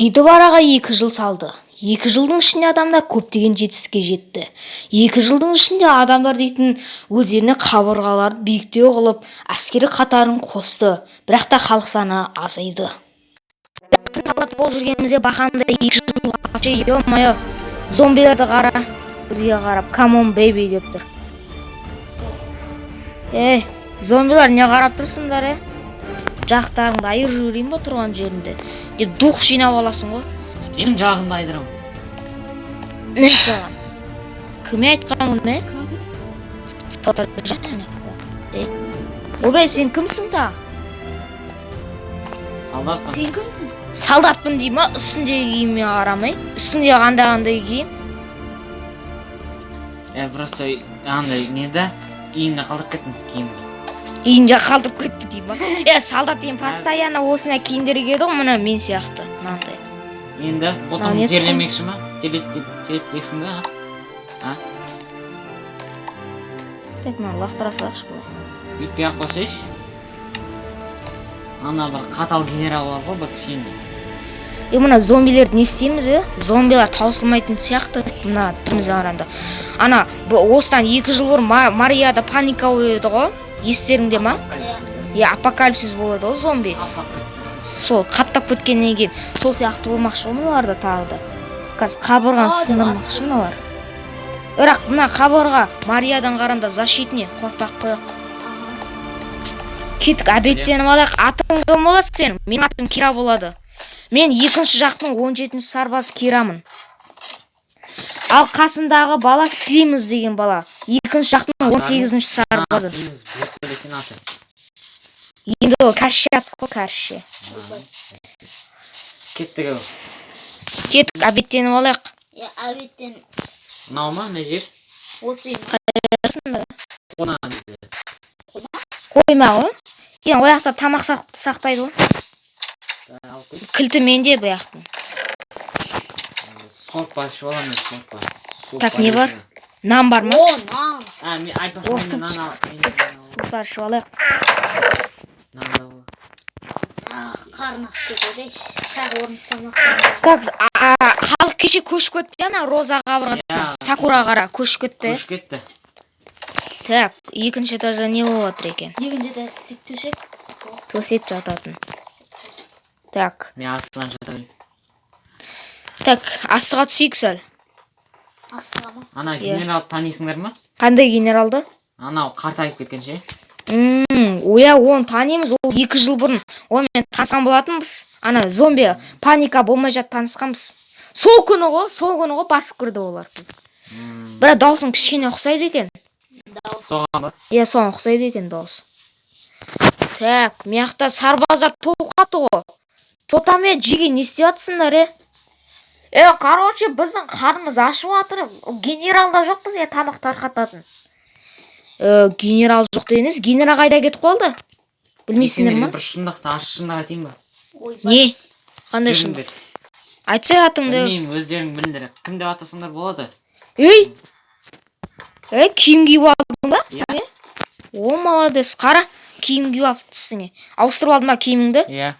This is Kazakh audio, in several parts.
Сөйтіп араға 2 жыл салды. 2 жылдың ішінде адамдар көптеген жетістікке жетті. 2 жылдың ішінде адамдар дейтін өздеріне қабырғаларды биіктеу қылып, әскери қатарын қосты, бірақ та халық саны азайды. Солдат болып жүргенімізде бақандай 2 жыл вообще, ё-моё, зомбилерді қара, бізге қарап «Come on, baby» деп тұр. Ей, зомбилар, не қарап тұрсыңдар, е? Жақтарыңды айырып жіберейін ба тұрған жерінде деп дух жинап аласың ғой. Сенің жағыңды айдырамын. Не саған кім айтқан оны, е? Е, ойбай, сен кімсің та? Солдатпын. Сен кімсің? Солдатпын дей ма, үстіндегі киіміне қарамай? Үстінде қандай киім? Е, просто андай не да, үйімде қалдырып кеттім киімді. Үйінде қалдырып кетті дей ма? Е, солдат деген постоянно осындай киімдер киеді ғой, мына мен сияқты мынандай. Енді Мынау бұтың не? Жерлемекші ма? Жерлетпексің ба, а? Так, мына лақтыра салайықшы былай. Бүйтпей ақ қойсайшы. Ана бір қатал генерал бар ғой, бір кішкене. Е, мына зомбилерді не істейміз, е? Зомбилар таусылмайтын сияқты мына түрімізге қарағанда. Ана осыдан 2 жыл бұрын Марияда паника болып еді ғой, естеріңде ма? Иә, апокалипсис болады ғой, зомби. Қаптап кетті. Сол қаптап кеткеннен кейін сол сияқты болмақшы ғой мыналар да. Тағы да қазір қабырғаны А, деп. сындырмақшы мыналар, бірақ мына қабырға Мариядан қарағанда защитный, қорықпай ақ қояйық. Кеттік, обедтеніп алайық. Атың кім болады сенің? Менің атым Кира болады. Мен екінші жақтың 17-ші сарбазы Кирамын. Ал қасындағы бала Слимз деген бала, екінші жақтың 18-ші сарбазы. Бүкіл екен аты. Енді ол кәрше ат қой, кәрше. Кеттік ау. Кеттік, обедтеніп алайық. Иә, обедтен. Мынау ма, мына жер? Осы. Қона жер. Қойма ғой енді, ол жақта тамақ сақтайды ғой. Алып кел. Кілті менде бұл жақтың. Сорпа ішіп аламын мен, сорпа. Суп. Так, не бар? Нан бар ма? О, нан. А, мен айтпақшы, О, мен суп. нан ал, мен нан ал. Суптар ішіп алайық. Нан да бар. Ах, қарны ашып кетеді. Тағы орын тамақ. Так, халық кеше көшіп кетті ана роза қабырғасына. Иә. Сакура қара, көшіп кетті. Көшіп кетті. Так, екінші этажда не болып жатыр екен? Екінші этаж тек төсек. Төсек жататын. Так. Мен астынан жата берейін. Так, астыға түсейік сәл. Астыға ма? Ана Иә. генералды танисыңдар ма? Қандай генералды? Анау қартайып кеткен ше. Оя, оны танимыз. Ол 2 жыл бұрын онымен танысқан болатынбыз. Ана зомби паника болмай жатып танысқанбыз. Сол күні ғой, сол күні ғой басып кірді олар. Бірақ дауысың кішкене ұқсайды екен. Дауыс. Соған ба? Иә, соған ұқсайды екен дауыс. Так, мына жақта сарбаздар толып қалыпты ғой. Че там, е, жеге, не істеп жатсыңдар, е? Е, короче, біздің қарнымыз ашып жатыр. Генерал да жоқ бізге тамақ тарқататын. Э, генерал жоқ дегеніңіз, генерал қайда кетіп қалды? Білмейсіңдер ма? Сендерге бір шындықты, ащы шындық айтайын ба? Ойбай. Не? Қандай шындық? Жүріңдер. Айтсай атыңды. Білмеймін, өздерің біліңдер. Кім деп атасаңдар болады. Ей! Ей, киім киіп алдың ба үстіңе? О, молодец. Қара, киім киіп алыпты үстіңе. Ауыстырып алдың ба киіміңді? Иә.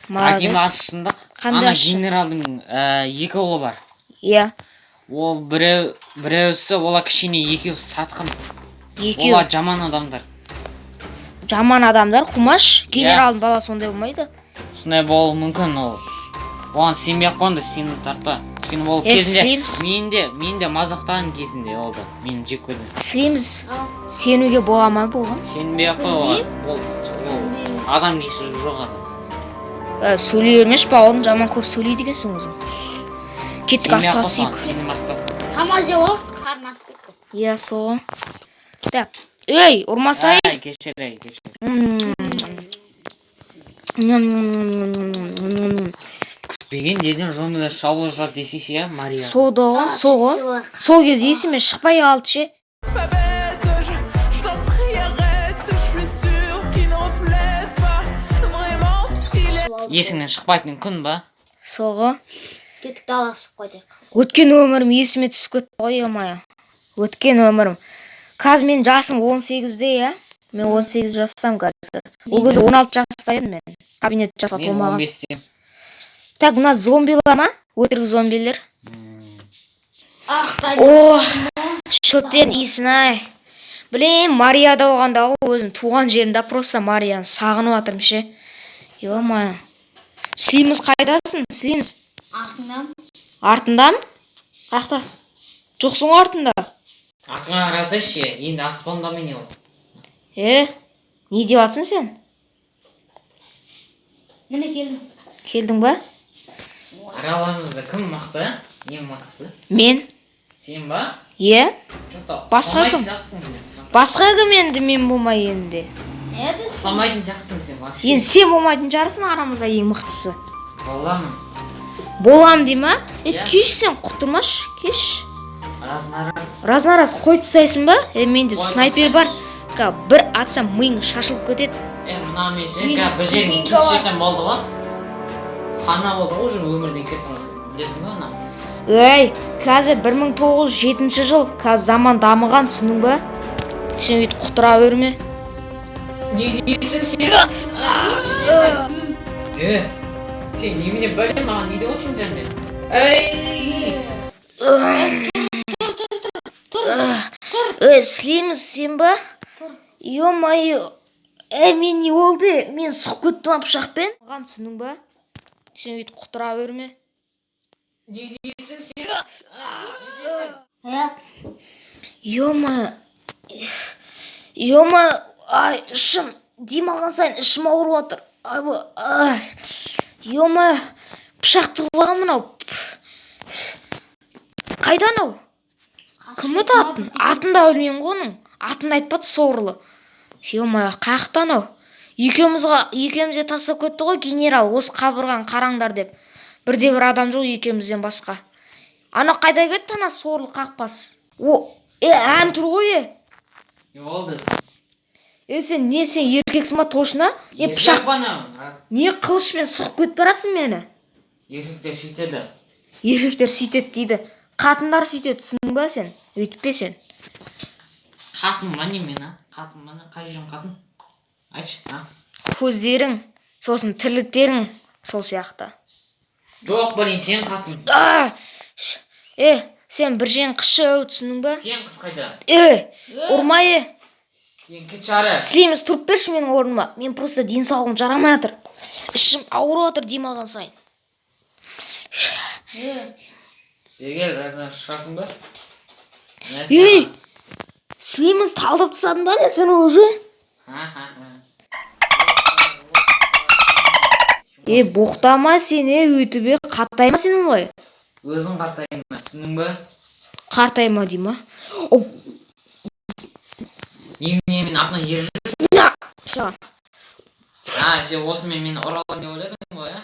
Айтайын ба Молодец. ащы шындық? Қандай Ана ащы? генералдың екі ұлы бар. Иә. Ол біреу, біреусі, олар кішкене екеуі сатқын. Екеуі. Олар жаман адамдар. Жаман адамдар, қумаш. Генералдың баласы ондай болмайды. Сондай болуы мүмкін ол. Оған сенбей ақ қойыңдар, сенім тартпа. Өйткені ол Е, кезінде Слимс. мені де мазақтаған кезінде ол да. Мені жек көрді. Слимз. Ал. Сенуге бола ма бұған? Сенбей ақ қой оған. Ол адамгершілігі жоқ адам. Ә, сөйлей бермеші, бауырым, жаман көп сөйлейді екенсің өзің. Кеттік, Сенбей ақ астыға қой түсейік. соған, сенім артпа. Тамақ жеп алайықшы, қарны ашып кетті. Иә, сол. Так, ей, ұрмасай. Ай, кешір, ей, кешір. Күтпеген жерден зомбилар шабуыл жасап десейші, иә, Мария. Сол да ғой, сол ғой. Сол кезде есіме шықпай қалды ше. Pas bête, je t'en prie, arrête. Je suis sûre qu'il ne reflète pas vraiment ce qu'il est. Есіңнен шықпайтын күн ба? Сол ғой. Кеттік, далаға шығып қайтайық. Өткен өмірім есіме түсіп кетті ғой, ё. Өткен өмірім. Қазір менің жасым 18-де, иә. Мен 18 жастамын қазір. Ол кезде 16 жаста едім мен. Кабинет жасқа Мен толмаған. 15-те. Так, мына зомбилар ма? Өтірік зомбилер. Ах, О, шөптен иісін ай. Блин, Марияда болғанда ғой, өзім туған жерімде, просто Марияны сағынып жатырмын ше. Ё-моё. Слиміз, қайдасың? Слиміз. Артынан. Артында ма? Қаяқта? Жоқсың ғой артында. Артыңа қарасайшы, енді аспанда ма не ол? Е, не деп жатсың сен? Міне, келдім. Келдің ба? Араларымызда кім мықты? Ең мықтысы? Мен. Сен ба? Е? Жоқ. Басқа кім? Сияқтысың сен. Басқа кім енді мен болмай енді? Не біз? Ұқсамайтын сияқтысың сен вообще. Енді сен болмайтын шығарсың арамызда ең мықтысы. Боламын. Болам дей ма? Е, Иә. кеш, сен құтырмашы, кеш. Раз на раз. Раз на раз қойып тастайсың ба? Е, менде Қойып снайпер бар. Ка, бір атсам, миың шашылып кетеді. Е, мына мен ше, Мен- бір жерін мен кесіп жіберсем болды ғой. Хана болды ғой, уже өмірден кеттім ғой. Білесің ба ана? Ей, қазір 1907 жыл, қазір заман дамыған, түсіндің ба? Сен өйтіп құтыра берме. Не дейсің сен? Не дейсің? Е, сен немене, бәле, маған не деп отырсың және? Ей! Ей, Слиміз, сен ба? Ё-моё. Ей, мен не болды? Мен сұқып кеттім ма пышақпен? Маған, түсіндің ба? Сен өйтіп құтыра берме. Не дейсің сен? Не дейсің? Е, Ё-моё. Ё-моё, ай, ішім, дем алған сайын ішім ауырып жатыр. Айбай, ай. Ё-моё, пышақ тығып алған мынау. Қайда анау? Кім еді атын? Атын да білмеймін ғой оның. Атын да айтпады сорлы. Ё-моё, қаяқта анау? Екеумізге тастап кетті ғой генерал, осы қабырғаны қараңдар деп. Бірде бір адам жоқ екеумізден басқа. Ана қайда кетті, ана сорлы қақпас? О, е, ән тұр ғой, е. Не болды? Е, сен не, сен еркексің ба точно? Не пышақ, Еркек па анау? Рас. не қылышпен сұғып кетіп баратсың мені? Еркектер сөйтеді. Еркектер сөйтеді дейді. Қатындар сөйтеді, түсіндің ба сен? Өйтпе сен. Қатын ба не мен, а? Қатын ба не? Қай жерім қатын? Айтшы, а? Көздерің, сосын тірліктерің сол сияқты. Жоқ, блин, сен қатынсың. А! Е, сен бір жең қышы, түсіндің ба? Сен қыз қайда? Е, ұрма, е. Сен кет ары. Слиміз, тұрып берші менің орныма. Мен просто денсаулығым жарамай жатыр. Ішім ауырып жатыр дем алған сайын. Е, Бері кел, разынан шығасың ба? Мә Ей! саған. Слиміз, талдап тастадың ба не сен уже? Ха, ха, ха. Е, боқтама сен, е, өйтіп, е, қартайма сен олай. Өзің қартайма, түсіндің ба? Қартайма дей ма? О, Немене, мен артынан еріп жүрсің? саған. А, сен осымен мені ұра аламын деп ойладың ғой, а?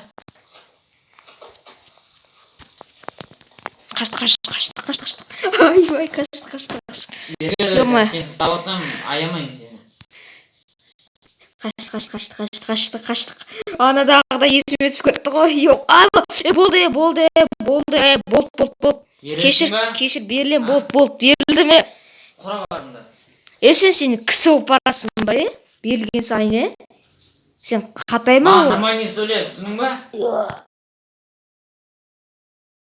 Қашты, қашты, қашты, қашты, қашты. Ойбай, қашты, қашты, қашты. Бері кел, Ё-моё. сені ұстап алсам, аямаймын сені. Қашты, қашты, қашты, қашты, қашты, қаштық. Анадағыда есіме түсіп кетті ғой. Йо, а, е, болды, е, болды, е, болды, е, болды, болды, болды. Берілсің Кешір, ба? кешір, берілем, болды, болды, берілдім, е. Құра барыңда. Е, сен кісі болып барасың ба, е? Берілген сайын, е? Сен қатайма Маған ол. нормальный сөйле, түсіндің ба?